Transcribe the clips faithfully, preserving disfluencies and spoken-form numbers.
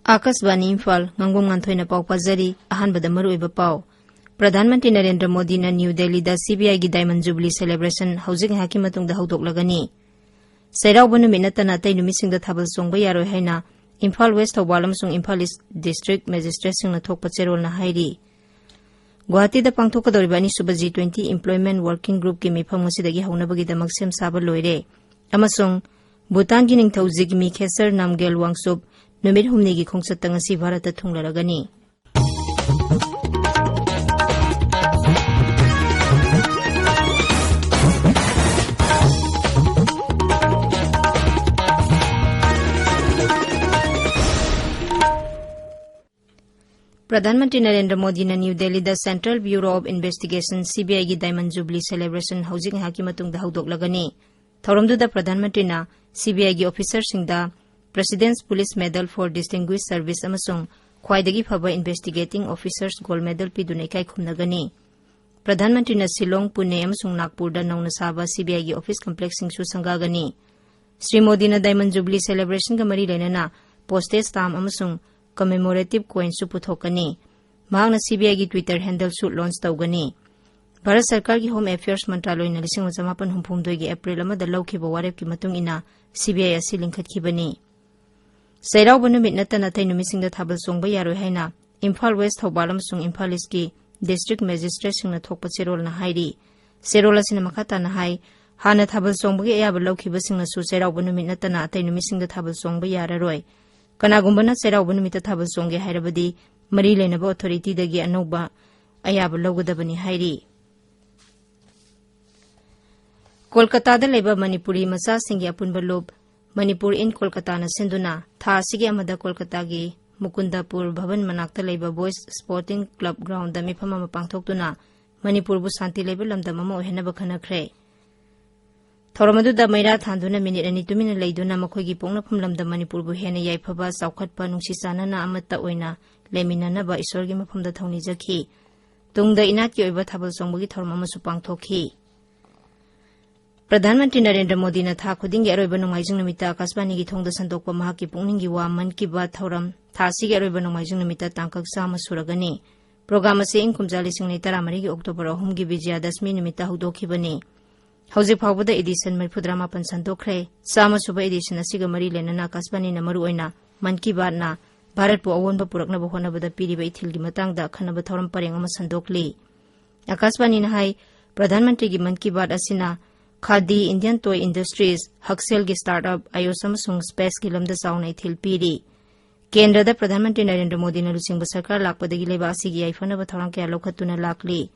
ꯑꯥꯀꯥꯁꯕꯥꯅꯤ ꯏꯝꯐꯥꯜ, ꯉꯥꯡꯕꯝ ꯉꯥꯟꯊꯣꯏꯅ ꯄꯥꯎ ꯄꯥꯖꯔꯤ꯫ ꯑꯍꯥꯟꯕꯗ ꯃꯔꯨꯑꯣꯏꯕ ꯄꯥꯎ꯫ ꯄ꯭ꯔꯙꯥꯟ ꯃꯟꯇ꯭ꯔꯤ ꯅꯔꯦꯟꯗ꯭ꯔ ꯃꯣꯗꯤꯅ ꯅ꯭ꯌꯨ ꯗꯦꯜꯂꯤꯗ ꯁꯤꯕꯤꯑꯥꯏꯒꯤ Diamond Jubilee Celebration ꯍꯧꯖꯤꯛ ꯉꯥꯏꯍꯥꯛꯀꯤ ꯃꯇꯨꯡꯗ ꯍꯧꯗꯣꯛꯂꯒꯅꯤ꯫ ꯆꯩꯔꯥꯎꯕ ꯅꯨꯃꯤꯠ ꯅꯠꯇꯅ ꯑꯇꯩ ꯅꯨꯃꯤꯠꯁꯤꯡꯗ ꯊꯥꯕꯜ ꯆꯣꯡꯕ ꯌꯥꯔꯣꯏ ꯍꯥꯏꯅ ꯏꯝꯐꯥꯜ ꯋꯦꯁ, ꯊꯧꯕꯥꯜ ꯑꯃꯁꯨꯡ ꯏꯝꯐꯥꯜ ꯏꯁ ꯗꯤꯁꯇ꯭ꯔꯤꯛ ꯃꯦꯖꯤꯁꯇ꯭ꯔꯦꯠꯁꯤꯡꯅ ꯊꯣꯛꯄ ꯆꯦꯔꯣꯜꯅ ꯍꯥꯏꯔꯤ꯫ ꯒꯨꯋꯥꯍꯥꯇꯤꯗ ꯄꯥꯡꯊꯣꯛꯀꯗꯧꯔꯤꯕ ꯑꯅꯤꯁꯨꯕ G twenty Employment Working Groupꯀꯤ ꯃꯤꯐꯝ ꯉꯁꯤꯗꯒꯤ ꯍꯧꯅꯕꯒꯤꯗꯃꯛ ꯁꯦꯝ ꯁꯥꯕ ꯂꯣꯏꯔꯦ꯫ ꯑꯃꯁꯨꯡ ꯚꯨꯇꯥꯟꯒꯤ ꯅꯤꯡꯊꯧ ꯖꯤꯒꯃꯤ ꯈꯦꯁꯔ ꯅꯥꯝꯒꯦꯜ ꯋꯥꯡꯆꯨꯞ ꯅꯨꯃꯤꯠ ꯍꯨꯝꯅꯤꯒꯤ ꯈꯣꯡꯆꯠꯇ ꯉꯁꯤ ꯚꯥꯔꯠꯇ ꯊꯨꯡꯂꯔꯒꯅꯤ꯫ ꯄ꯭ꯔꯙꯥꯟ ꯃꯟꯇ꯭ꯔꯤ ꯅꯔꯦꯟꯗ꯭ꯔ ꯃꯣꯗꯤꯅ ꯅ꯭ꯌꯨ ꯗꯦꯜꯂꯤꯗ Central Bureau of Investigation, CBIꯒꯤ Diamond Jubilee Celebration ꯍꯧꯖꯤꯛ ꯉꯥꯏꯍꯥꯛꯀꯤ ꯃꯇꯨꯡꯗ ꯍꯧꯗꯣꯛꯂꯒꯅꯤ꯫ ꯊꯧꯔꯝꯗꯨꯗ ꯄ꯭ꯔꯙꯥꯟ ꯃꯟꯇ꯭ꯔꯤꯅ CBIꯒꯤ officerꯁꯤꯡꯗ President's Police Medal for Distinguished Service ꯑꯃꯁꯨꯡ ꯈ꯭ꯋꯥꯏꯗꯒꯤ ꯐꯕ Investigating Officers Gold Medal ꯄꯤꯗꯨꯅ ꯏꯀꯥꯏ ꯈꯨꯝꯅꯒꯅꯤ꯫ ꯄ꯭ꯔꯙꯥꯟ ꯃꯟꯇ꯭ꯔꯤꯅ ꯁꯤꯂꯣꯡ, ꯄꯨꯅꯦ ꯑꯃꯁꯨꯡ ꯅꯥꯒꯄꯨꯔꯗ ꯅꯧꯅ ꯁꯥꯕ CBIꯒꯤ office complexꯁꯤꯡꯁꯨ ꯁꯪꯒꯥꯒꯅꯤ꯫ ꯁ꯭ꯔꯤ ꯃꯣꯗꯤꯅ Diamond Jubilee Celebrationꯒ ꯃꯔꯤ ꯂꯩꯅꯅ postage stamp ꯑꯃꯁꯨꯡ commemorative coinꯁꯨ ꯄꯨꯊꯣꯛꯀꯅꯤ꯫ ꯃꯍꯥꯛꯅ CBIꯒꯤ Twitter handleꯁꯨ launch ꯇꯧꯒꯅꯤ꯫ ꯚꯥꯔꯠ ꯁꯔꯀꯥꯔꯒꯤ Home Affairs ꯃꯟꯇ꯭ꯔꯥꯂꯣꯏꯅ ꯂꯤꯁꯤꯡ ꯑꯃ ꯆꯃꯥꯄꯟ ꯍꯨꯝꯐꯨ ꯍꯨꯝꯗꯣꯏꯒꯤ April ꯑꯃꯗ ꯂꯧꯈꯤꯕ ꯋꯥꯔꯦꯞꯀꯤ ꯃꯇꯨꯡ ꯏꯟꯅ CBI ꯑꯁꯤ ꯂꯤꯡꯈꯠꯈꯤꯕꯅꯤ꯫ ꯆꯩꯔꯥꯎꯕ ꯅꯨꯃꯤꯠ ꯅꯠꯇꯅ ꯑꯇꯩ ꯅꯨꯃꯤꯠꯁꯤꯡꯗ ꯊꯥꯕꯜ ꯆꯣꯡꯕ ꯌꯥꯔꯣꯏ ꯍꯥꯏꯅ ꯏꯝꯐꯥꯜ ꯋꯦꯁ, ꯊꯧꯕꯥꯜ ꯑꯃꯁꯨꯡ ꯏꯝꯐꯥꯜ ꯏꯁꯀꯤ district magistrateꯁꯤꯡꯅ ꯊꯣꯛꯄ ꯆꯦꯔꯣꯜꯅ ꯍꯥꯏꯔꯤ꯫ ꯆꯦꯔꯣꯜ ꯑꯁꯤꯅ ꯃꯈꯥ ꯇꯥꯅ ꯍꯥꯏ, ꯍꯥꯟꯅ ꯊꯥꯕꯜ ꯆꯣꯡꯕꯒꯤ ꯑꯌꯥꯕ ꯂꯧꯈꯤꯕꯁꯤꯡꯅꯁꯨ ꯆꯩꯔꯥꯎꯕ ꯅꯨꯃꯤꯠ ꯅꯠꯇꯅ ꯑꯇꯩ ꯅꯨꯃꯤꯠꯁꯤꯡꯗ ꯊꯥꯕꯜ ꯆꯣꯡꯕ ꯌꯥꯔꯔꯣꯏ꯫ ꯀꯅꯥꯒꯨꯝꯕꯅ ꯆꯩꯔꯥꯎꯕ ꯅꯨꯃꯤꯠꯇ ꯊꯥꯕꯜ ꯆꯣꯡꯒꯦ ꯍꯥꯏꯔꯕꯗꯤ ꯃꯔꯤ ꯂꯩꯅꯕ authorityꯗꯒꯤ ꯑꯅꯧꯕ ꯑꯌꯥꯕ ꯂꯧꯒꯗꯕꯅꯤ ꯍꯥꯏꯔꯤ꯫ ꯀꯣꯜꯀꯇꯥꯗ ꯂꯩꯕ ꯃꯅꯤꯄꯨꯔꯤ ꯃꯆꯥꯁꯤꯡꯒꯤ ꯑꯄꯨꯟꯕ ꯂꯨꯞ ꯃꯅꯤꯄꯨꯔ in ꯀꯣꯜꯀꯇꯥꯅ ꯁꯤꯟꯗꯨꯅ ꯊꯥ ꯑꯁꯤꯒꯤ ꯑꯃꯗ ꯀꯣꯜꯀꯇꯥꯒꯤ ꯃꯨꯀꯨꯟꯗꯄꯨꯔ ꯚꯕꯟ ꯃꯅꯥꯛꯇ ꯂꯩꯕ Boys Sporting Club groundꯗ ꯃꯤꯐꯝ ꯑꯃ ꯄꯥꯡꯊꯣꯛꯇꯨꯅ ꯃꯅꯤꯄꯨꯔꯕꯨ ꯁꯥꯟꯇꯤ ꯂꯩꯕ ꯂꯝꯗꯝ ꯑꯃ ꯑꯣꯏꯍꯟꯅꯕ ꯈꯟꯅꯈ꯭ꯔꯦ꯫ ꯊꯧꯔꯝ ꯑꯗꯨꯗ ꯃꯩꯔꯥ ꯊꯥꯟꯗꯨꯅ ꯃꯤꯅꯤꯠ ꯑꯅꯤ ꯇꯨꯃꯤꯟꯅ ꯂꯩꯗꯨꯅ ꯃꯈꯣꯏꯒꯤ ꯄꯣꯛꯅꯐꯝ ꯂꯝꯗꯝ ꯃꯅꯤꯄꯨꯔꯕꯨ ꯍꯦꯟꯅ ꯌꯥꯏꯐꯕ, ꯆꯥꯎꯈꯠꯄ, ꯅꯨꯡꯁꯤ ꯆꯥꯟꯅꯅ ꯑꯃꯠꯇ ꯑꯣꯏꯅ ꯂꯩꯃꯤꯟꯅꯅꯕ ꯏꯁꯣꯔꯒꯤ ꯃꯐꯝꯗ ꯊꯧꯅꯤꯖꯈꯤ꯫ ꯇꯨꯡꯗ ꯏꯅꯥꯠꯀꯤ ꯑꯣꯏꯕ ꯊꯥꯕꯜ ꯆꯣꯡꯕꯒꯤ ꯊꯧꯔꯝ ꯑꯃꯁꯨ ꯄꯥꯡꯊꯣꯛꯈꯤ꯫ ꯄ꯭ꯔꯙꯥꯟ ꯃꯟꯇ꯭ꯔꯤ ꯅꯔꯦꯟꯗ꯭ꯔ ꯃꯣꯗꯤꯅ ꯊꯥ ꯈꯨꯗꯤꯡꯒꯤ ꯑꯔꯣꯏꯕ ꯅꯣꯡꯃꯥꯏꯖꯤꯡ ꯅꯨꯃꯤꯠꯇ ꯑꯥꯀꯥꯁꯕꯥꯅꯤꯒꯤ ꯊꯣꯡꯗ ꯁꯟꯗꯣꯛꯄ ꯃꯍꯥꯛꯀꯤ ꯄꯨꯛꯅꯤꯡꯒꯤ ꯋꯥ ꯃꯟ ꯀꯤ ꯕꯥꯠ ꯊꯧꯔꯝ ꯊꯥ ꯑꯁꯤꯒꯤ ꯑꯔꯣꯏꯕ ꯅꯣꯡꯃꯥꯏꯖꯤꯡ ꯅꯨꯃꯤꯠꯇ ꯇꯥꯡꯀꯛ ꯆꯥꯝꯃ ꯁꯨꯔꯒꯅꯤ꯫ ꯄ꯭ꯔꯣꯒ꯭ꯔꯥꯝ ꯑꯁꯤ ꯏꯪ ꯀꯨꯝꯖꯥ ꯂꯤꯁꯤꯡ ꯑꯅꯤ ꯇꯔꯥꯃꯔꯤꯒꯤ ꯑꯣꯛꯇꯣꯕꯔ ꯑꯍꯨꯝꯒꯤ ꯕꯤꯖꯌꯗꯁꯃꯤ ꯅꯨꯃꯤꯠꯇ ꯍꯧꯗꯣꯛꯈꯤꯕꯅꯤ꯫ ꯍꯧꯖꯤꯛ ꯐꯥꯎꯕꯗ ꯑꯦꯗꯤꯁꯟ ꯃꯔꯤꯐꯨꯇꯔꯥ ꯃꯥꯄꯟ ꯁꯟꯗꯣꯛꯈ꯭ꯔꯦ꯫ ꯆꯥꯝꯃ ꯁꯨꯕ ꯑꯦꯗꯤꯁꯟ ꯑꯁꯤꯒ ꯃꯔꯤ ꯂꯩꯅꯅ ꯑꯥꯀꯥꯁꯕꯥꯅꯤꯅ ꯃꯔꯨꯑꯣꯏꯅ ꯃꯟ ꯀꯤ ꯕꯥꯠꯅ ꯚꯥꯔꯠꯄꯨ ꯑꯑꯣꯟꯕ ꯄꯨꯔꯛꯅꯕ ꯍꯣꯠꯅꯕꯗ ꯄꯤꯔꯤꯕ ꯏꯊꯤꯜꯒꯤ ꯃꯇꯥꯡꯗ ꯑꯈꯟꯅꯕ ꯊꯧꯔꯝ ꯄꯔꯦꯡ ꯑꯃ ꯁꯟꯗꯣꯛꯂꯤ꯫ ꯑꯥꯀꯥꯁꯕꯥꯅꯤꯅ ꯍꯥꯏ, ꯄ꯭ꯔꯙꯥꯟ ꯃꯟꯇ꯭ꯔꯤꯒꯤ ꯃꯟ ꯀꯤ ꯕꯥꯠ ꯑꯁꯤꯅ ꯈꯥꯗꯤ, ꯏꯟꯗꯤꯌꯟ ꯇꯣꯏ ꯏꯟꯗꯁꯇ꯭ꯔꯤꯁ, ꯍꯛꯁꯦꯜꯒꯤ ꯁ꯭ꯇꯥꯔꯠ ꯑꯞ, ꯑꯌꯨꯁ ꯑꯃꯁꯨꯡ ꯁ꯭ꯄꯦꯁꯀꯤ ꯂꯝꯗ ꯆꯥꯎꯅ ꯏꯊꯤꯜ ꯄꯤꯔꯤ꯫ ꯀꯦꯟꯗ꯭ꯔꯗ ꯄ꯭ꯔꯙꯥꯟ ꯃꯟꯇ꯭ꯔꯤ ꯅꯔꯦꯟꯗ꯭ꯔ ꯃꯣꯗꯤꯅ ꯂꯨꯆꯤꯡꯕ ꯁꯔꯀꯥꯔ ꯂꯥꯛꯄꯗꯒꯤ ꯂꯩꯕꯥꯛ ꯑꯁꯤꯒꯤ ꯌꯥꯏꯐꯅꯕ ꯊꯧꯔꯥꯡ ꯀꯌꯥ ꯂꯧꯈꯠꯇꯨꯅ ꯂꯥꯛꯂꯤ꯫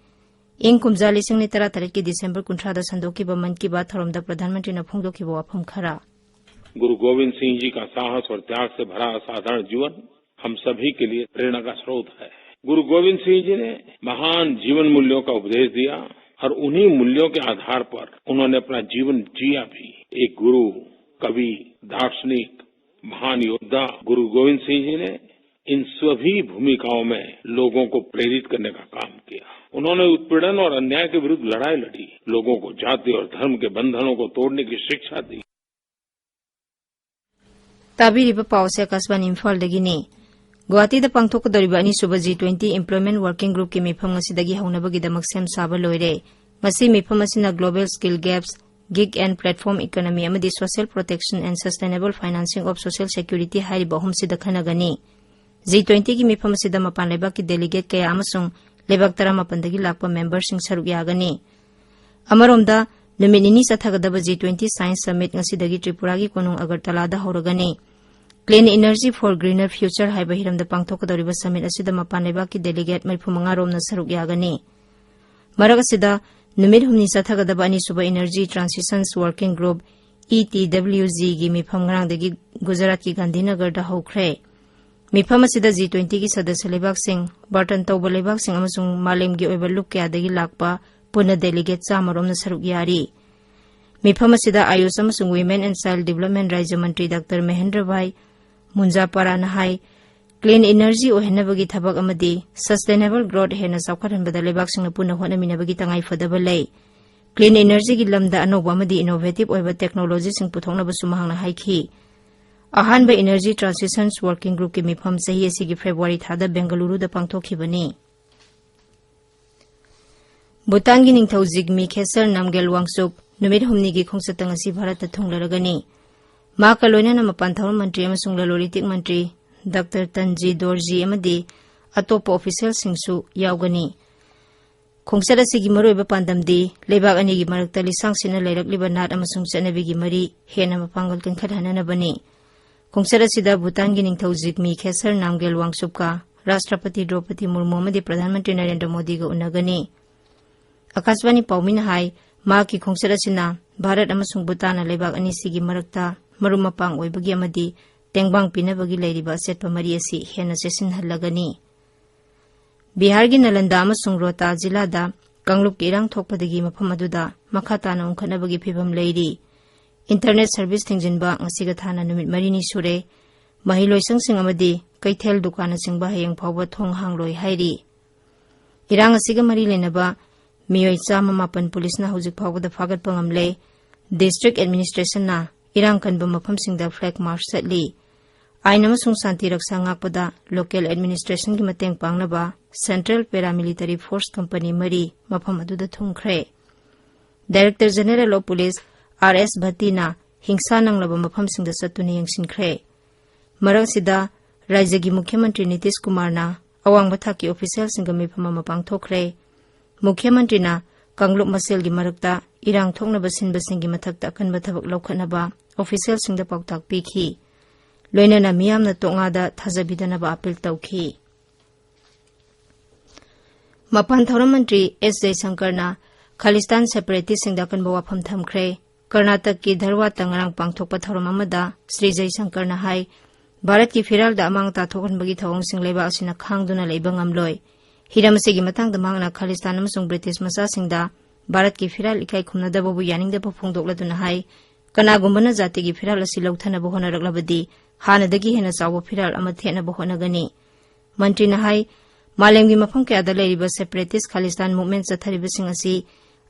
ꯏꯪ ꯀꯨꯝꯖꯥ ꯂꯤꯁꯤꯡ ꯑꯅꯤ ꯇꯔꯥꯇꯔꯦꯠꯀꯤ ꯗꯤꯁꯦꯝꯕꯔ ꯀꯨꯟꯊ꯭ꯔꯥꯗ ꯁꯟꯗꯣꯛꯈꯤꯕ ꯃꯟ ꯀꯤ ꯕꯥꯠ ꯊꯧꯔꯝꯗ ꯄ꯭ꯔꯙꯥꯟ ꯃꯟꯇ꯭ꯔꯤꯅ ꯐꯣꯡꯗꯣꯛꯈꯤꯕ ꯋꯥꯐꯝ ꯈꯔ꯫ गुरु गोविंद सिंह जी का साहस और त्याग से भरा असाधारण जीवन हम सभी के लिए प्रेरणा का स्रोत है। गुरु गोविंद सिंह जी ने महान जीवन मूल्यों का उपदेश दिया और उन्हीं मूल्यों के आधार पर उन्होंने अपना जीवन जिया भी। एक गुरु, कवि, दार्शनिक, महान योद्धा गुरु गोविंद सिंह जी ने इन सभी भूमिकाओं में लोगों को प्रेरित करने का काम किया। उन्होंने उत्पीड़न और अन्याय के विरुद्ध लड़ाई लड़ी, लोगों को जाति और धर्म के बंधनों को तोड़ने की शिक्षा दी। ꯇꯥꯕꯤꯔꯤꯕ ꯄꯥꯎ ꯑꯁꯤ ꯑꯥꯀꯥꯁꯕꯥꯅꯤ ꯏꯝꯐꯥꯜꯗꯒꯤꯅꯤ꯫ ꯒꯨꯋꯥꯍꯥꯇꯤꯗ ꯄꯥꯡꯊꯣꯛꯀꯗꯧꯔꯤꯕ ꯑꯅꯤꯁꯨꯕ ꯖꯤ ꯇ꯭ꯋꯦꯟꯇꯤ ꯏꯝꯄ꯭ꯂꯣꯏꯃꯦꯟꯠ ꯋꯥꯔꯀꯤꯡ ꯒ꯭ꯔꯨꯞꯀꯤ ꯃꯤꯐꯝ ꯉꯁꯤꯗꯒꯤ ꯍꯧꯅꯕꯒꯤꯗꯃꯛ ꯁꯦꯝ ꯁꯥꯕ ꯂꯣꯏꯔꯦ꯫ ꯉꯁꯤ ꯃꯤꯐꯝ ꯑꯁꯤꯅ Global Skill Gaps, Gig and Platform Economy ꯑꯃꯗꯤ Social Protection and Sustainable Financing of Social Security ꯍꯥꯏꯔꯤꯕ ꯑꯍꯨꯝꯁꯤꯗ ꯈꯟꯅꯒꯅꯤ꯫ ꯖꯤ ꯇ꯭ꯋꯦꯟꯇꯤꯒꯤ ꯃꯤꯐꯝ ꯑꯁꯤꯗ ꯃꯄꯥꯟ ꯂꯩꯕꯥꯛꯀꯤ ꯗꯦꯂꯤꯒꯦꯠ ꯀꯌꯥ ꯑꯃꯁꯨꯡ ꯂꯩꯕꯥꯛ ꯇꯔꯥꯃꯥꯄꯟꯗꯒꯤ ꯂꯥꯛꯄ ꯃꯦꯝꯕꯔꯁꯤꯡ ꯁꯔꯨꯛ ꯌꯥꯒꯅꯤ꯫ ꯑꯃꯔꯣꯝꯗ, ꯅꯨꯃꯤꯠ ꯅꯤꯅꯤ ꯆꯠꯊꯒꯗꯕ ꯖꯤ ꯇ꯭ꯋꯦꯟꯇꯤ ꯁꯥꯏꯟꯁ ꯁꯃꯤꯠ ꯉꯁꯤꯗꯒꯤ ꯇ꯭ꯔꯤꯄꯨꯔꯥꯒꯤ ꯀꯣꯅꯨꯡ ꯑꯒꯔꯇꯂꯥꯗ ꯍꯧꯔꯒꯅꯤ꯫ Clean Energy for Greener Future ꯍꯥꯏꯕ ꯍꯤꯔꯝꯗ ꯄꯥꯡꯊꯣꯛꯀꯗꯧꯔꯤꯕ ꯁꯃꯤꯠ ꯑꯁꯤꯗ ꯃꯄꯥꯟ ꯂꯩꯕꯥꯛꯀꯤ ꯗꯦꯂꯤꯒꯦꯠ ꯃꯔꯤꯐꯨ ꯃꯉꯥ ꯔꯣꯝꯅ ꯁꯔꯨꯛ ꯌꯥꯒꯅꯤ꯫ ꯃꯔꯛ ꯑꯁꯤꯗ, ꯅꯨꯃꯤꯠ ꯍꯨꯝꯅꯤ ꯆꯠꯊꯒꯗꯕ ꯑꯅꯤꯁꯨꯕ Energy Transitions Working Group, E T W ꯖꯤꯒꯤ ꯃꯤꯐꯝ ꯉꯔꯥꯡꯗꯒꯤ ꯒꯨꯖꯔꯥꯠꯀꯤ ꯒꯥꯟꯙꯤꯅꯒꯔꯗ ꯍꯧꯈ꯭ꯔꯦ꯫ ꯃꯤꯐꯝ ꯑꯁꯤꯗ ꯖꯤ ꯇ꯭ꯋꯦꯟꯇꯤꯒꯤ ꯁꯗꯁ꯭ꯌ ꯂꯩꯕꯥꯛꯁꯤꯡ, ꯕꯥꯔꯇꯟ ꯇꯧꯕ ꯂꯩꯕꯥꯛꯁꯤꯡ ꯑꯃꯁꯨꯡ ꯃꯥꯂꯦꯝꯒꯤ ꯑꯣꯏꯕ ꯂꯨꯞ ꯀꯌꯥꯗꯒꯤ ꯂꯥꯛꯄ ꯄꯨꯟꯅ ꯗꯦꯂꯤꯒꯦꯠ ꯆꯥꯝꯃ ꯔꯣꯝꯅ ꯁꯔꯨꯛ ꯌꯥꯔꯤ꯫ ꯃꯤꯐꯝ ꯑꯁꯤꯗ ꯑꯌꯨꯁ ꯑꯃꯁꯨꯡ Women and Child Development ꯔꯥꯖ꯭ꯌ ꯃꯟꯇ꯭ꯔꯤ ꯗꯥꯛꯇꯔ ꯃꯍꯦꯟꯗ꯭ꯔ ꯚꯥꯏ ꯃꯨꯟꯖꯥꯄꯥꯔꯥꯅ ꯍꯥꯏ, clean energy ꯑꯣꯏꯍꯟꯅꯕꯒꯤ ꯊꯕꯛ ꯑꯃꯗꯤ sustainable growth ꯍꯦꯟꯅ ꯆꯥꯎꯈꯠꯍꯟꯕꯗ ꯂꯩꯕꯥꯛꯁꯤꯡꯅ ꯄꯨꯟꯅ ꯍꯣꯠꯅꯃꯤꯟꯅꯕꯒꯤ ꯇꯉꯥꯏꯐꯗꯕ ꯂꯩ꯫ Clean energyꯒꯤ ꯂꯝꯗ ꯑꯅꯧꯕ ꯑꯃꯗꯤ innovative ꯑꯣꯏꯕ technologyꯁꯤꯡ ꯄꯨꯊꯣꯛꯅꯕꯁꯨ ꯃꯍꯥꯛꯅ ꯍꯥꯏꯈꯤ꯫ ꯑꯍꯥꯟꯕ Energy Transitions Working Groupꯀꯤ ꯃꯤꯐꯝ ꯆꯍꯤ ꯑꯁꯤꯒꯤ ꯐꯦꯕ꯭ꯔꯨꯋꯥꯔꯤ ꯊꯥꯗ ꯕꯦꯡꯒꯂꯨꯔꯨꯗ ꯄꯥꯡꯊꯣꯛꯈꯤꯕꯅꯤ꯫ ꯚꯨꯇꯥꯟꯒꯤ ꯅꯤꯡꯊꯧ ꯖꯤꯒꯃꯤ ꯈꯦꯁꯔ ꯅꯥꯝꯒꯦꯜ ꯋꯥꯡꯆꯨꯞ ꯅꯨꯃꯤꯠ ꯍꯨꯝꯅꯤꯒꯤ ꯈꯣꯡꯆꯠꯇ ꯉꯁꯤ ꯚꯥꯔꯠꯇ ꯊꯨꯡꯂꯔꯒꯅꯤ꯫ ꯃꯍꯥꯛꯀ ꯂꯣꯏꯅꯅ ꯃꯄꯥꯟ ꯊꯧꯔꯝ ꯃꯟꯇ꯭ꯔꯤ ꯑꯃꯁꯨꯡ ꯂꯂꯣꯟ ꯏꯇꯤꯛ ꯃꯟꯇ꯭ꯔꯤ ꯗꯥꯛꯇꯔ ꯇꯟꯖꯤ ꯗꯣꯔꯖꯤ ꯑꯃꯗꯤ ꯑꯇꯣꯞꯄ ꯑꯣꯐꯤꯁꯤꯌꯦꯜꯁꯤꯡꯁꯨ ꯌꯥꯎꯒꯅꯤ꯫ ꯈꯣꯡꯆꯠ ꯑꯁꯤꯒꯤ ꯃꯔꯨꯑꯣꯏꯕ ꯄꯥꯟꯗꯝꯗꯤ ꯂꯩꯕꯥꯛ ꯑꯅꯤꯒꯤ ꯃꯔꯛꯇ ꯂꯤꯁꯥꯡ ꯁꯤꯠꯅ ꯂꯩꯔꯛꯂꯤꯕ ꯅꯥꯠ ꯑꯃꯁꯨꯡ ꯆꯠꯅꯕꯤꯒꯤ ꯃꯔꯤ ꯍꯦꯟꯅ ꯃꯄꯥꯡꯒꯜ ꯀꯟꯈꯠꯍꯟꯅꯅꯕꯅꯤ꯫ ꯈꯣꯡꯆꯠ ꯑꯁꯤꯗ ꯚꯨꯇꯥꯟꯒꯤ ꯅꯤꯡꯊꯧ ꯖꯤꯒꯃꯤ ꯈꯦꯁꯔ ꯅꯥꯝꯒꯦꯜ ꯋꯥꯡꯆꯨꯞꯀ ꯔꯥꯁꯇ꯭ꯔꯄꯇꯤ ꯗ꯭ꯔꯧꯄꯗꯤ ꯃꯨꯔꯃꯨ ꯑꯃꯗꯤ ꯄ꯭ꯔꯙꯥꯟ ꯃꯟꯇ꯭ꯔꯤ ꯅꯔꯦꯟꯗ꯭ꯔ ꯃꯣꯗꯤꯒ ꯎꯅꯒꯅꯤ꯫ ꯑꯀꯥꯁꯕꯥꯅꯤ ꯄꯥꯎꯃꯤꯅ ꯍꯥꯏ, ꯃꯍꯥꯛꯀꯤ ꯈꯣꯡꯆꯠ ꯑꯁꯤꯅ ꯚꯥꯔꯠ ꯑꯃꯁꯨꯡ ꯚꯨꯇꯥꯟꯅ ꯂꯩꯕꯥꯛ ꯑꯅꯤꯁꯤꯒꯤ ꯃꯔꯛꯇ ꯃꯔꯨꯞ ꯃꯄꯥꯡ ꯑꯣꯏꯕꯒꯤ ꯑꯃꯗꯤ ꯇꯦꯡꯕꯥꯡ ꯄꯤꯅꯕꯒꯤ ꯂꯩꯔꯤꯕ ꯑꯆꯦꯠꯄ ꯃꯔꯤ ꯑꯁꯤ ꯍꯦꯟꯅ ꯆꯦꯠꯁꯤꯟꯍꯜꯂꯒꯅꯤ꯫ ꯕꯤꯍꯥꯔꯒꯤ ꯅꯥꯂꯟꯗꯥ ꯑꯃꯁꯨꯡ ꯔꯣꯍꯇꯥꯁ ꯖꯤꯂꯥꯗ ꯀꯥꯡꯂꯨꯞꯀꯤ ꯏꯔꯥꯡ ꯊꯣꯛꯄꯗꯒꯤ ꯃꯐꯝ ꯑꯗꯨꯗ ꯃꯈꯥ ꯇꯥꯅ ꯎꯪꯈꯠꯅꯕꯒꯤ ꯐꯤꯕꯝ ꯂꯩꯔꯤ꯫ ꯏꯟꯇꯔꯅꯦꯠ ꯁꯔꯚꯤꯁ ꯊꯤꯡꯖꯤꯟꯕ ꯉꯁꯤꯒ ꯊꯥꯅ ꯅꯨꯃꯤꯠ ꯃꯔꯤꯅꯤ ꯁꯨꯔꯦ꯫ ꯃꯍꯩ ꯂꯣꯏꯁꯪꯁꯤꯡ ꯑꯃꯗꯤ ꯀꯩꯊꯦꯜ ꯗꯨꯀꯥꯟꯅꯆꯤꯡꯕ ꯍꯌꯦꯡ ꯐꯥꯎꯕ ꯊꯣꯡ ꯍꯥꯡꯂꯣꯏ ꯍꯥꯏꯔꯤ꯫ ꯏꯔꯥꯡ ꯑꯁꯤꯒ ꯃꯔꯤ ꯂꯩꯅꯕ ꯃꯤꯑꯣꯏ ꯆꯥꯝꯃ ꯃꯥꯄꯟ ꯄꯨꯂꯤꯁꯅ ꯍꯧꯖꯤꯛ ꯐꯥꯎꯕꯗ ꯐꯥꯒꯠꯄ ꯉꯝꯂꯦ꯫ ꯗꯤꯁꯇ꯭ꯔꯤꯛ ꯑꯦꯗꯃꯤꯅꯤꯁꯇ꯭ꯔꯦꯁꯟꯅ ꯏꯔꯥꯡ ꯀꯟꯕ ꯃꯐꯝꯁꯤꯡꯗ ꯐ꯭ꯂꯦꯒ ꯃꯥꯔꯆ ꯆꯠꯂꯤ꯫ ꯑꯥꯏꯟ ꯑꯃꯁꯨꯡ ꯁꯥꯟꯇꯤ ꯔꯛꯁꯥ ꯉꯥꯛꯄꯗ ꯂꯣꯀꯦꯜ ꯑꯦꯗꯃꯤꯅꯤꯁꯇ꯭ꯔꯦꯁꯟꯒꯤ ꯃꯇꯦꯡ ꯄꯥꯡꯅꯕ ꯁꯦꯟꯇ꯭ꯔꯦꯜ ꯄꯦꯔꯥꯃꯤꯂꯤꯇꯔꯤ ꯐꯣꯔꯁ ꯀꯝꯄꯅꯤ ꯃꯔꯤ ꯃꯐꯝ ꯑꯗꯨꯗ ꯊꯨꯡꯈ꯭ꯔꯦ꯫ Director general of police R S ꯚꯠꯇꯤꯅ ꯍꯤꯡꯁꯥ ꯅꯪꯂꯕ ꯃꯐꯝꯁꯤꯡꯗ ꯆꯠꯇꯨꯅ ꯌꯦꯡꯁꯤꯟꯈ꯭ꯔꯦ꯫ ꯃꯔꯛ ꯑꯁꯤꯗ ꯔꯥꯖ꯭ꯌꯒꯤ ꯃꯨꯈ꯭ꯌ ꯃꯟꯇ꯭ꯔꯤ ꯅꯤꯇꯤꯁ ꯀꯨꯃꯥꯔꯅ ꯑꯋꯥꯡꯕ ꯊꯥꯛꯀꯤ ꯑꯣꯐꯤꯁꯤꯌꯦꯜꯁꯤꯡꯒ ꯃꯤꯐꯝ ꯑꯃ ꯄꯥꯡꯊꯣꯛꯈ꯭ꯔꯦ꯫ ꯃꯨꯈ꯭ꯌ ꯃꯟꯇ꯭ꯔꯤꯅ ꯀꯥꯡꯂꯨꯞ ꯃꯁꯦꯜꯒꯤ ꯃꯔꯛꯇ ꯏꯔꯥꯡ ꯊꯣꯛꯅꯕ ꯁꯤꯟꯕꯁꯤꯡꯒꯤ ꯃꯊꯛꯇ ꯑꯀꯟꯕ ꯊꯕꯛ ꯂꯧꯈꯠꯅꯕ ꯑꯣꯐꯤꯁꯤꯌꯦꯜꯁꯤꯡꯗ ꯄꯥꯎꯇꯥꯛ ꯄꯤꯈꯤ꯫ ꯂꯣꯏꯅꯅ ꯃꯤꯌꯥꯝꯅ ꯇꯣꯛꯉꯥꯗ ꯊꯥꯖꯕꯤꯗꯅꯕ ꯑꯥꯄꯤꯜ ꯇꯧꯈꯤ꯫ ꯃꯄꯥꯟ ꯊꯧꯔꯝ ꯃꯟꯇ꯭ꯔꯤ ꯑꯦꯁ ꯖꯌꯁꯪꯀꯔꯅ ꯈꯥꯂꯤꯁꯇꯥꯟ ꯁꯦꯄꯔꯦꯇꯤꯁꯁꯤꯡꯗ ꯑꯀꯟꯕ ꯋꯥꯐꯝ ꯊꯝꯈ꯭ꯔꯦ꯫ ꯀꯔꯅꯥꯇꯛꯀꯤ ꯙꯔꯋꯥꯠꯇ ꯉꯔꯥꯡ ꯄꯥꯡꯊꯣꯛꯄ ꯊꯧꯔꯝ ꯑꯃꯗ ꯁ꯭ꯔꯤ ꯖꯌꯁꯪꯀꯔꯅ ꯍꯥꯏ, ꯚꯥꯔꯠꯀꯤ ꯐꯤꯔꯥꯜꯗ ꯑꯃꯥꯡ ꯑꯇꯥ ꯊꯣꯛꯍꯟꯕꯒꯤ ꯊꯧꯑꯣꯡꯁꯤꯡ ꯂꯩꯕꯥꯛ ꯑꯁꯤꯅ ꯈꯥꯡꯗꯨꯅ ꯂꯩꯕ ꯉꯝꯂꯣꯏ꯫ ꯍꯤꯔꯝ ꯑꯁꯤꯒꯤ ꯃꯇꯥꯡꯗ ꯃꯍꯥꯛꯅ ꯈꯥꯂꯤꯁꯇꯥꯟ ꯑꯃꯁꯨꯡ ꯕ꯭ꯔꯤꯇꯤꯁ ꯃꯆꯥꯁꯤꯡꯗ ꯚꯥꯔꯠꯀꯤ ꯐꯤꯔꯥꯜ ꯏꯀꯥꯏ ꯈꯨꯝꯅꯗꯕꯕꯨ ꯌꯥꯅꯤꯡꯗꯕ ꯐꯣꯡꯗꯣꯛꯂꯗꯨꯅ ꯍꯥꯏ, ꯀꯅꯥꯒꯨꯝꯕꯅ ꯖꯥꯇꯤꯒꯤ ꯐꯤꯔꯥꯜ ꯑꯁꯤ ꯂꯧꯊꯅꯕ ꯍꯣꯠꯅꯔꯛꯂꯕꯗꯤ ꯍꯥꯟꯅꯗꯒꯤ ꯍꯦꯟꯅ ꯆꯥꯎꯕ ꯐꯤꯔꯥꯜ ꯑꯃ ꯊꯦꯠꯅꯕ ꯍꯣꯠꯅꯒꯅꯤ꯫ ꯃꯟꯇ꯭ꯔꯤꯅ ꯍꯥꯏ, ꯃꯥꯂꯦꯝꯒꯤ ꯃꯐꯝ ꯀꯌꯥꯗ ꯂꯩꯔꯤꯕ ꯁꯦꯄꯔꯦꯇꯤꯁ ꯈꯥꯂꯤꯁꯇꯥꯟ ꯃꯨꯚꯃꯦꯟꯠ ꯆꯠꯊꯔꯤꯕꯁꯤꯡ ꯑꯁꯤ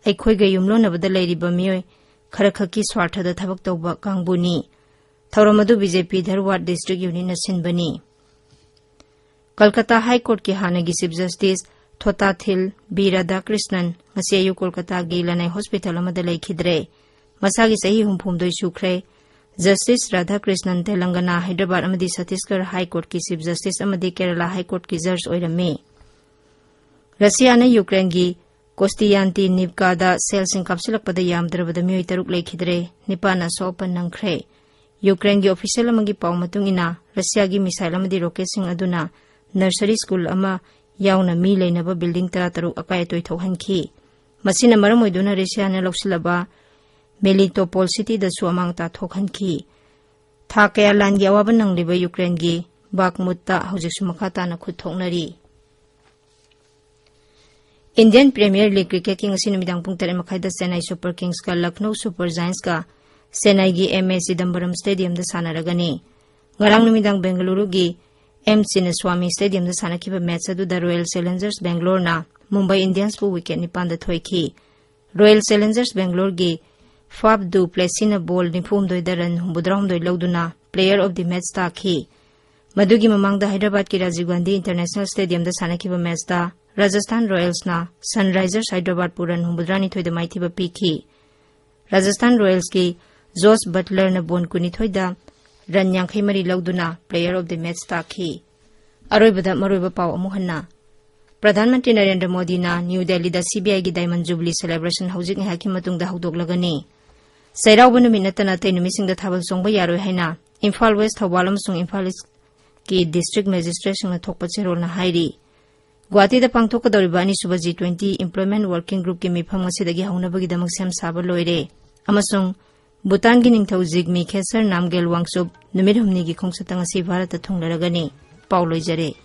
ꯑꯩꯈꯣꯏꯒ ꯌꯨꯝꯂꯣꯟꯅꯕꯗ ꯂꯩꯔꯤꯕ ꯃꯤꯑꯣꯏ ꯈꯔꯈꯛꯀꯤ ꯁ꯭ꯋꯥꯔꯊꯗ ꯊꯕꯛ ꯇꯧꯕ ꯀꯥꯡꯕꯨꯅꯤ꯫ ꯊꯧꯔꯝ ꯑꯗꯨ ꯕꯤ ꯖꯦ ꯄꯤ ꯙꯔꯋꯥꯗ ꯗꯤꯁꯇ꯭ꯔꯤꯛ ꯌꯨꯅꯤꯠꯅ ꯁꯤꯟꯕꯅꯤ꯫ ꯀꯜꯀꯇꯥ ꯍꯥꯏ ꯀꯣꯔꯠꯀꯤ ꯍꯥꯟꯅꯒꯤ ꯆꯤꯐ ꯖꯁꯇꯤꯁ ꯊꯣꯇꯥꯊꯤꯜ ꯕꯤ ꯔꯥꯙꯥꯀ꯭ꯔꯤꯁꯅꯟ ꯉꯁꯤ ꯑꯌꯨꯛ ꯀꯣꯜꯀꯇꯥꯒꯤ ꯂꯅꯥꯏ ꯍꯣꯁꯄꯤꯇꯥꯜ ꯑꯃꯗ ꯂꯩꯈꯤꯗ꯭ꯔꯦ꯫ ꯃꯁꯥꯒꯤ ꯆꯍꯤ ꯍꯨꯝꯐꯨꯍꯨꯝꯗꯣꯏ ꯁꯨꯈ꯭ꯔꯦ꯫ ꯖꯁꯇꯤꯁ ꯔꯥꯙꯥꯀ꯭ꯔꯤꯁꯅꯟ ꯇꯦꯂꯪꯒꯅꯥ, ꯍꯥꯏꯗ꯭ꯔꯕꯥꯗ ꯑꯃꯗꯤ ꯁꯠꯇꯤꯁꯒꯔ ꯍꯥꯏ ꯀꯣꯔꯠꯀꯤ ꯆꯤꯐ ꯖꯁꯇꯤꯁ ꯑꯃꯗꯤ ꯀꯦꯔꯂꯥ ꯍꯥꯏ ꯀꯣꯔꯠꯀꯤ ꯖꯖ ꯑꯣꯏꯔꯝꯃꯤ꯫ ꯔꯁꯤꯌꯥꯅ ꯌꯨꯀ꯭ꯔꯦꯟꯒꯤ ꯀꯣꯁꯇꯤꯌꯥꯟꯇꯤ ꯅꯤꯞꯀꯥꯗ ꯁꯦꯜꯁꯤꯡ ꯀꯥꯞꯁꯤꯜꯂꯛꯄꯗ ꯌꯥꯝꯗ꯭ꯔꯕꯗ ꯃꯤꯑꯣꯏ ꯇꯔꯨꯛ ꯂꯩꯈꯤꯗ꯭ꯔꯦ, ꯅꯤꯄꯥꯟꯅ ꯑꯁꯣꯛ ꯑꯄꯟ ꯅꯪꯈ꯭ꯔꯦ꯫ ꯌꯨꯀ꯭ꯔꯦꯟꯒꯤ ꯑꯣꯐꯤꯁꯤꯌꯦꯜ ꯑꯃꯒꯤ ꯄꯥꯎ ꯃꯇꯨꯡ ꯏꯟꯅ, ꯔꯁꯤꯌꯥꯒꯤ ꯃꯤꯁꯥꯏꯜ ꯑꯃꯗꯤ ꯔꯣꯀꯦꯠꯁꯤꯡ ꯑꯗꯨꯅ ꯅꯔꯁꯔꯤ ꯁ꯭ꯀꯨꯜ ꯑꯃ ꯌꯥꯎꯅ ꯃꯤ ꯂꯩꯅꯕ ꯕꯤꯜꯗꯤꯡ ꯇꯔꯥꯇꯔꯨꯛ ꯑꯀꯥꯏ ꯑꯇꯣꯏ ꯊꯣꯛꯍꯟꯈꯤ꯫ ꯃꯁꯤꯅ ꯃꯔꯝ ꯑꯣꯏꯗꯨꯅ ꯔꯁꯤꯌꯥꯅ ꯂꯧꯁꯤꯜꯂꯕ ꯃꯦꯂꯤꯇꯣꯄꯣꯜ ꯁꯤꯇꯤꯗꯁꯨ ꯑꯃꯥꯡ ꯑꯇꯥ ꯊꯣꯛꯍꯟꯈꯤ꯫ ꯊꯥ ꯀꯌꯥ ꯂꯥꯟꯒꯤ ꯑꯋꯥꯕ ꯅꯪꯂꯤꯕ ꯌꯨꯀ꯭ꯔꯦꯟꯒꯤ ꯕꯥꯛꯃꯨꯠꯇ ꯍꯧꯖꯤꯛꯁꯨ ꯃꯈꯥ ꯇꯥꯅ ꯈꯨꯠ ꯊꯣꯛꯅꯔꯤ꯫ ꯏꯟꯗꯤꯌꯟ ꯄ꯭ꯔꯤꯃꯤꯌꯔ ꯂꯤꯒ ꯀ꯭ꯔꯤꯀꯦꯠꯀꯤ ꯉꯁꯤ ꯅꯨꯃꯤꯗꯥꯡ ꯄꯨꯡ ꯇꯔꯦꯠ ꯃꯈꯥꯏꯗ ꯆꯦꯟꯅꯥꯏ ꯁꯨꯄꯔ ꯀꯤꯡꯁꯀ ꯂꯈꯅꯧ ꯁꯨꯄꯔ ꯖꯥꯏꯟꯁꯀ ꯆꯦꯟꯅꯥꯏꯒꯤ ꯑꯦꯝ ꯑꯦ ꯆꯤꯗꯝꯕꯔꯝ ꯁ꯭ꯇꯦꯗꯤꯌꯝꯗ ꯁꯥꯟꯅꯔꯒꯅꯤ꯫ ꯉꯔꯥꯡ ꯅꯨꯃꯤꯗꯥꯡ ꯕꯦꯡꯒꯂꯨꯔꯨꯒꯤ ꯑꯦꯝ ꯆꯤꯟꯅꯁ꯭ꯋꯥꯃꯤ ꯁ꯭ꯇꯦꯗꯤꯌꯝꯗ ꯁꯥꯟꯅꯈꯤꯕ ꯃꯦꯆ ꯑꯗꯨꯗ ꯔꯣꯌꯦꯜ ꯆꯦꯂꯦꯟꯖꯔꯁ ꯕꯦꯡꯒꯂꯣꯔꯅ ꯃꯨꯝꯕꯥꯏ ꯏꯟꯗꯤꯌꯟꯁꯄꯨ ꯋꯤꯀꯦꯠ ꯅꯤꯄꯥꯟꯗ ꯊꯣꯏꯈꯤ꯫ ꯔꯣꯌꯦꯜ ꯆꯦꯂꯦꯟꯖꯔꯁ ꯕꯦꯡꯒꯂꯣꯔꯒꯤ ꯐꯥꯞ ꯗꯨ ꯄ꯭ꯂꯦꯁꯤꯅ ꯕꯣꯜ ꯅꯤꯐꯨꯍꯨꯝꯗꯣꯏꯗ ꯔꯟ ꯍꯨꯝꯐꯨꯇꯔꯥꯍꯨꯝꯗꯣꯏ ꯂꯧꯗꯨꯅ ꯄ꯭ꯂꯦꯌꯔ ꯑꯣꯐ ꯗꯤ ꯃꯦꯆ ꯇꯥꯈꯤ꯫ ꯃꯗꯨꯒꯤ ꯃꯃꯥꯡꯗ ꯍꯥꯏꯗ꯭ꯔꯕꯥꯗꯀꯤ ꯔꯥꯖꯤꯕ ꯒꯥꯟꯙꯤ ꯏꯟꯇꯔꯅꯦꯁꯅꯦꯜ ꯁ꯭ꯇꯦꯗꯤꯌꯝꯗ ꯁꯥꯟꯅꯈꯤꯕ ꯃꯦꯆꯇ ꯔꯥꯖꯁꯊꯥꯟ ꯔꯣꯌꯦꯜꯁꯅ ꯁꯟꯔꯥꯏꯖꯔꯁ ꯍꯥꯏꯗ꯭ꯔꯕꯥꯗꯄꯨ ꯔꯟ ꯍꯨꯝꯐꯨꯇꯔꯥꯅꯤꯊꯣꯏꯗ ꯃꯥꯏꯊꯤꯕ ꯄꯤꯈꯤ꯫ ꯔꯥꯖꯁꯊꯥꯟ ꯔꯣꯌꯦꯜꯁꯀꯤ ꯖꯣꯁ ꯕꯠꯂꯔꯅ ꯕꯣꯜ ꯀꯨꯟꯅꯤꯊꯣꯏꯗ ꯔꯟ ꯌꯥꯡꯈꯩ ꯃꯔꯤ ꯂꯧꯗꯨꯅ ꯄ꯭ꯂꯦꯌꯔ ꯑꯣꯐ ꯗꯤ ꯃꯦꯆ ꯇꯥꯈꯤ꯫ ꯑꯔꯣꯏꯕꯗ ꯃꯔꯨꯑꯣꯏꯕ ꯄꯥꯎ ꯑꯃꯨꯛ ꯍꯟꯅ꯫ ꯄ꯭ꯔꯙꯥꯟ ꯃꯟꯇ꯭ꯔꯤ ꯅꯔꯦꯟꯗ꯭ꯔ ꯃꯣꯗꯤꯅ ꯅ꯭ꯌꯨ ꯗꯦꯜꯂꯤꯗ ꯁꯤ ꯕꯤ ꯑꯥꯏꯒꯤ ꯗꯥꯏꯃꯟ ꯖꯨꯕꯤꯂꯤ ꯁꯦꯂꯦꯕ꯭ꯔꯦꯁꯟ ꯍꯧꯖꯤꯛ ꯉꯥꯏꯍꯥꯛꯀꯤ ꯃꯇꯨꯡꯗ ꯍꯧꯗꯣꯛꯂꯒꯅꯤ꯫ ꯆꯩꯔꯥꯎꯕ ꯅꯨꯃꯤꯠ ꯅꯠꯇꯅ ꯑꯇꯩ ꯅꯨꯃꯤꯠꯁꯤꯡꯗ ꯊꯥꯕꯜ ꯆꯣꯡꯕ ꯌꯥꯔꯣꯏ ꯍꯥꯏꯅ ꯏꯝꯐꯥꯜ ꯋꯦꯁ, ꯊꯧꯕꯥꯜ ꯑꯃꯁꯨꯡ ꯏꯝꯐꯥꯜ ꯏꯁꯀꯤ ꯗꯤꯁꯇ꯭ꯔꯤꯛ ꯃꯦꯖꯤꯁꯇ꯭ꯔꯦꯠꯁꯤꯡꯅ ꯊꯣꯛꯄ ꯆꯦꯔꯣꯜꯅ ꯍꯥꯏꯔꯤ꯫ ꯒꯨꯋꯥꯍꯥꯇꯤꯗ ꯄꯥꯡꯊꯣꯛꯀꯗꯧꯔꯤꯕ ꯑꯅꯤꯁꯨꯕ ꯖꯤ ꯇ꯭ꯋꯦꯟꯇꯤ ꯏꯝꯄ꯭ꯂꯣꯏꯃꯦꯟ ꯋꯥꯔꯀꯤꯡ ꯒ꯭ꯔꯨꯞꯀꯤ ꯃꯤꯐꯝ ꯉꯁꯤꯗꯒꯤ ꯍꯧꯅꯕꯒꯤꯗꯃꯛ ꯁꯦꯝ ꯁꯥꯕ ꯂꯣꯏꯔꯦ ꯑꯃꯁꯨꯡ ꯚꯨꯇꯥꯟꯒꯤ ꯅꯤꯡꯊꯧ ꯖꯤꯒꯃꯤ ꯈꯦꯁꯔ ꯅꯥꯝꯒꯦꯜ ꯋꯥꯡꯆꯨꯞ ꯅꯨꯃꯤꯠ ꯍꯨꯝꯅꯤꯒꯤ ꯈꯣꯡꯆꯠꯇ ꯉꯁꯤ ꯚꯥꯔꯠꯇ ꯊꯨꯡꯂꯔꯒꯅꯤ꯫ ꯄꯥꯎ ꯂꯣꯏꯖꯔꯦ꯫